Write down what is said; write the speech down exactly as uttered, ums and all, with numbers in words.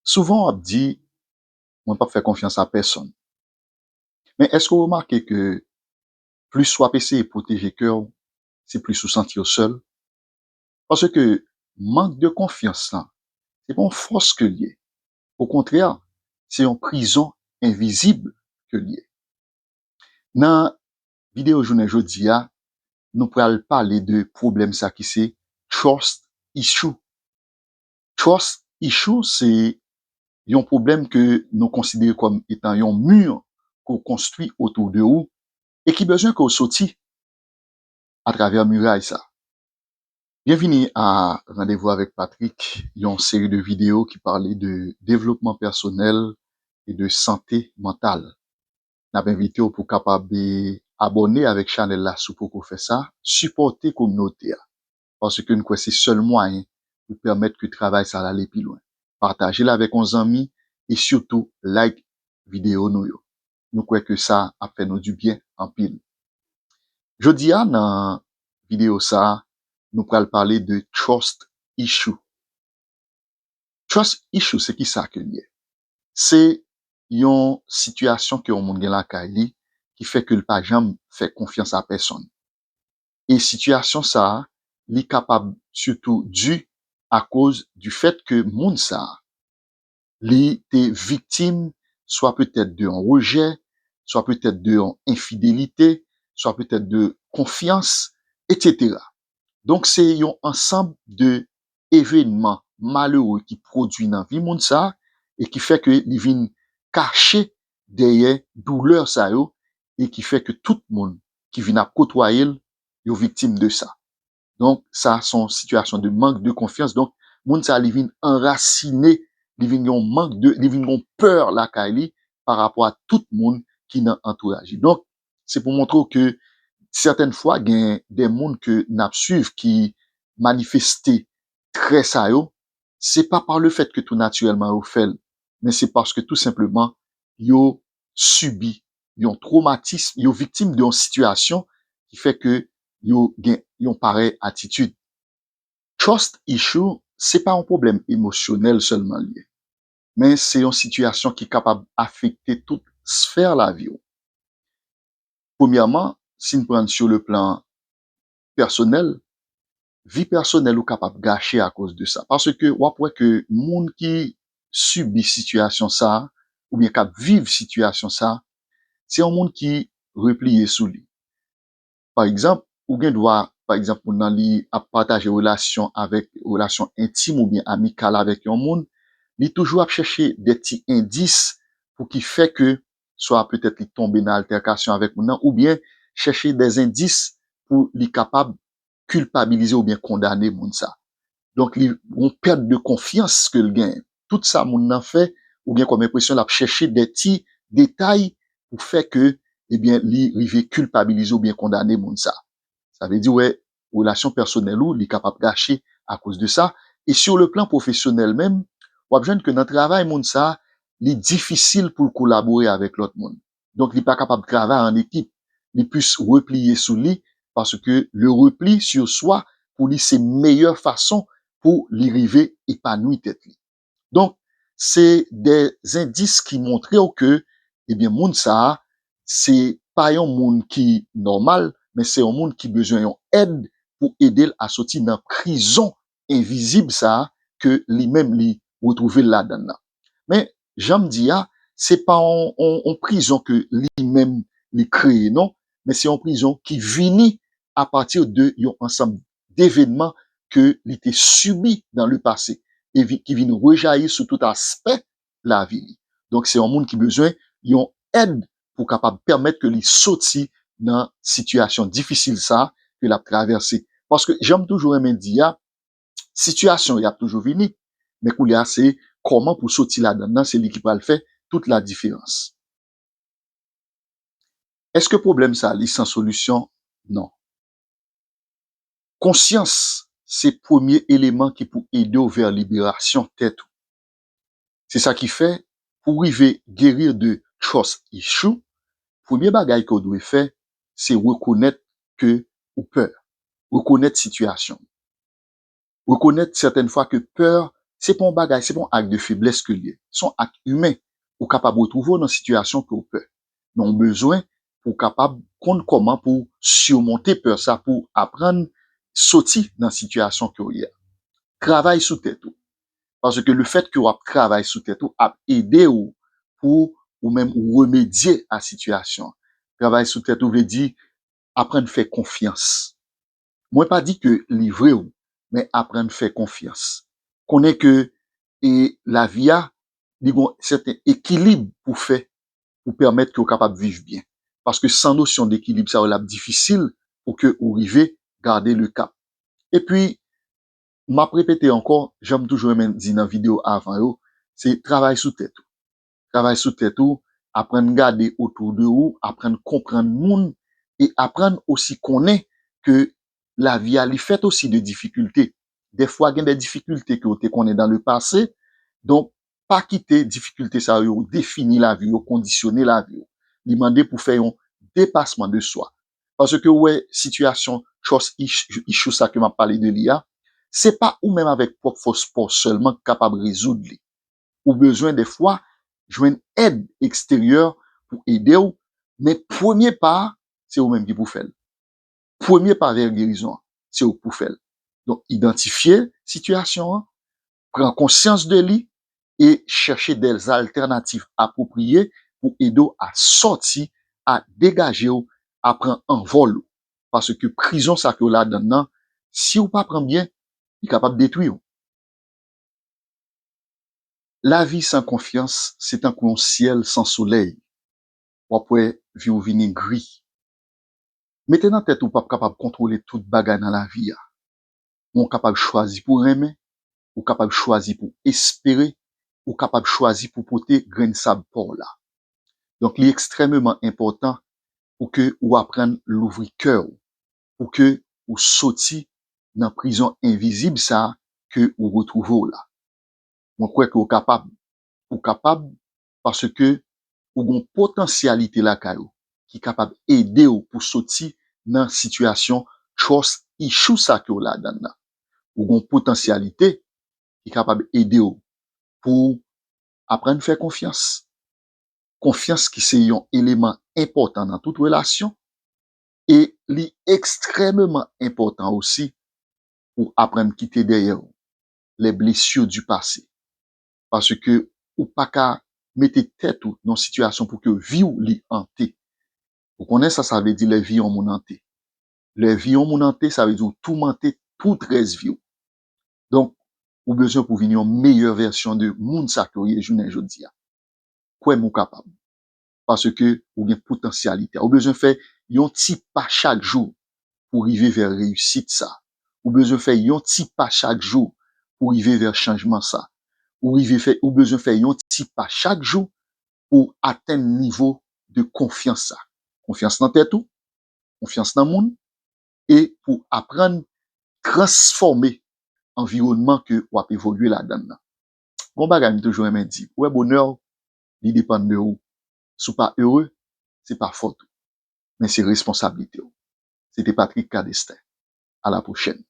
Souvan w ap di, "Mwen p ap fè konfyans a pèsonn." Men èske w remake ke plis w ap eseye pwoteje kè w, se plis ou santi w sèl? Paske mank de konfyans lan, se pa yon fòs ke l ye. Okontrè, se yon prizon envizib ke l ye. Nan videyo jounen jodi a, nou pral pale de pwoblèm sa ki se trust issue. Trust issue, se yon pwoblèm ke nou konsidere kòm etan yon mi ke w konstwi otou de ou e ki bezwen ke w soti atravè miray sa. Byenvini a Randevou avèk Patrick, yon seri de videyo ki pale de devlopman pèsonèl e de sante mantal. N ap envite w pou w kapab, e, abòne avèk chanèl la si w poko fè sa, sipòte kominote a, paske n kwè se sèl mwayen pou pèmèt ke travay sa al ale pi lwen. Pataje l avèk yon zanmi e sitou like videyo nou yo. Nou kwè ke sa ap fè nou dibyen anpil. Jodi a, nan videyo sa, nou pral pale de trust issue. Trust issue, se ki sa ke l ye? Se yon sitiyasyon ke yon moun gen lakay li ki fè ke l pa janm fè konfyans a pèsonn. E sitiyasyon sa a, li kapab sitou di akoz du fèt ke moun sa a, li te viktim swa petèt de yon rejè, swa petèt de yon enfidelite, swa petèt de konfyans, etsetera. Donk, se yon ansanm de evènman malere ki pwodui nan vi moun sa a e ki fè ke li vin kache dèyè doulè sa yo e ki fè ke tout moun ki vin ap kotwaye l, yo viktim de sa. Donk, sa se yon sitiyasyon de mank de konfyans. Donk, moun sa a, li vin anrasine, li vin gen yon mank de, li vin gen yon pè lakay li pa rapò a tout moun ki nan antouraj li. Donk, se pou montre w ke sètèn fwa, gen de moun ke n ap swiv ki manifeste trè sa yo, se pa pa le fèt ke tou natirèlman yo fè l, men se paske tou senpleman yo sibi yon twomatism, yo viktim de yon sitiyasyon ki fè ke yo gen yon parèy atitid. Trust issue, se pa yon pwoblèm emosyonèl sèlman l ye, men se yon sitiyasyon ki kapab afekte tout sfè lavi w. Premyèman, si n pran l sur le plan pèsonèl, vi pèsonèl ou kapab gache akoz de sa. Paske w ap wè ke moun ki sibi sitiyasyon sa a, oubyen k ap viv sitiyasyon sa a, se yon moun ki repliye sou li. Pa egzanp, ou gen dwa, pa egzanp, moun nan li ap pataje relasyon avèk, relasyon entim oubyen amikal avèk yon moun, li toujou ap chèche de ti endis pou ki fè ke, swa petèt li tonbe nan altèkasyon avèk moun nan, oubyen chèche de endis pou li kapab kilpabilize oubyen kondane moun sa. Donk, li yon pèt de konfyans ke l genyen. Tout sa moun nan fè, ou gen kòm enpresyon l ap chèche de ti detay pou fè ke, ebyen, li rive kilpabilize oubyen kondane moun sa. Sa vle di, wè, relasyon pèsonèl ou, li kapab gache akoz de sa. E sur le plan pwofesyonèl menm, w ap jwenn ke nan travay moun sa, li difisil pou l kolabore avèk lòt moun. Donk, li pa kapab travay an ekip. Li plis repliye sou li, paske le repli sur soi, pou li, se meyè fason pou li rive epanwi tèt li. Donk, se de endis ki montre w ke, ebyen, moun sa a, se pa yon moun ki nòmal, men se yon moun ki bezwen yon èd pou ede l a soti nan prizon envizib sa a ke li menm li retwouve l ladan l lan. Men, jan m di a, se pa yon, yon, yon prizon ke li menm li kreye, non, men se yon prizon ki vini apati de yon ansanm devènman ke li te sibi dans le passé e vi-, ki vin rejayi sou tout aspè lavi li. Donk, se yon moun ki bezwen yon èd pou kapab pèmèt ke li soti nan sitiyasyon difisil sa ke l ap travèse. Paske, jan m toujou renmen di a, sitiyasyon y ap toujou vini, men koulye a, se kòman pou soti ladan l lan, se li ki pral fè tout ladiferans. Èske pwoblèm sa li san solisyon? Non. Konsyans se premye eleman ki pou ede w vè liberasyon tèt ou. Se sa ki fè, pou rive geri de trust issue, premye bagay ke w dwe fè, se rekonèt ke ou pè. Rekonèt sitiyasyon. Rekonèt sètèn fwa ke pè, se pa yon bagay, se pa yon ak de feblès ke l ye. Se yon ak imen. Ou kapab retwouve w nan sitiyasyon ke w pè. Men w bezwen pou w kapab konn kòman pou w simonte pè sa, pou w aprann soti nan sitiyasyon ke w ye a. Travay sou tèt ou. Paske lefèt ke w ap travay sou tèt ou ap ede w pou ou menm ou remedye a sitiyasyon. Travay sou tèt ou vle di aprann fè konfyans. Mwen pa di ke livre w, men aprann fè konfyans. Konnen ke e lavi a, li gon sèten ekilib pou fè, pou pèmèt ke w kapab viv byen. Paske san nosyon dekilib sa yo, l ap difisil pou ke ou rive gade le kap. Epi, m ap repete ankò, jan m toujou renmen di nan videyo avan yo, se travay sou tèt ou. Travay sou tèt ou, aprann gade otou de ou, aprann konprann moun, e aprann osi konnen ke lavi a, li fèt osi de difikilte. Dèfwa, gen de difikilte ke w te konnen dan le pase, donk, pa kite difikilte sa yo defini lavi w, kondisyone lavi w. Li mande pou fè yon depasman de swa. Paske w wè sitiyasyon trust issue sa ke m ap pale de li a, se pa ou menm avèk pwòp fòs pa w sèlman k kapab rezoud li. Ou bezwen dèfwa jwenn èd eksteryè pou ede w, men premye pa a, se ou menm ki pou fè l. Premye pa vè gerizon an, se ou k pou fè l. Donk, idantifye sitiyasyon an, pran konsyans de li e chèche dè altènativ apwopriye pou ede w a sòti, a degaje w, a pran anvòl ou. Paske prizon sa ke w ladann nan, si w pa pran byen, li kapab detwi w. Lavi san konfyans, se tankou yon syèl san solèy. W ap wè vi w vini gri. Mete nan tèt ou w p ap kapab kontwole tout bagay nan lavi a. Men w kapab chwazi pou renmen, ou kapab chwazi pou espere, ou kapab chwazi pou pote grenn sab pa w la. Donk, li ekstrèmeman enpòtan pou ke ou aprann louvri kè w, pou ke ou soti nan prizon envizib sa a ke ou retwouve w la. Mwen kwè ke w kapab. Ou kapab paske ou gon potansyalite lakay ou ki kapab ede w pou soti nan sitiyasyon trust issue sa ke w ladann nan. Ou gon potansyalite ki kapab ede w pou aprann fè konfyans. Konfyans ki se yon eleman enpòtan nan tout relasyon, e li ekstrèmeman enpòtan osi pou aprann kite dèyè w les blessures du passé. Paske ou pa ka mete tèt ou nan sitiyasyon pou ke vi w li ante. Ou konnen sa sa vle di lè vi yon moun ante. Lè vi yon moun ante, sa vle di ou toumante tout rès vi w. Donk, ou bezwen pou vin yon meyè vèsyon de moun sa ke w ye jounen jodi a. Kwè m ou kapab. Paske ou gen potansyalite a. Ou bezwen fè yon ti pa chak jou pou rive vè reyisit sa. Ou bezwen fè yon ti pa chak jou pou rive vè chanjman sa. Ou rive fè, ou bezwen fè yon ti pa chak jou pou atenn nivo de konfyans sa. Konfyans nan tèt ou, konfyans nan moun, e pou aprann transfòme anviwònman ke w ap evolye ladann nan. Gon bagay m toujou renmen di, ou wè bonè w, li depann de ou. Si w pa ere, se pa fòt ou, men se responsablite w. Se te Patrick Cadestin. A la pwochèn.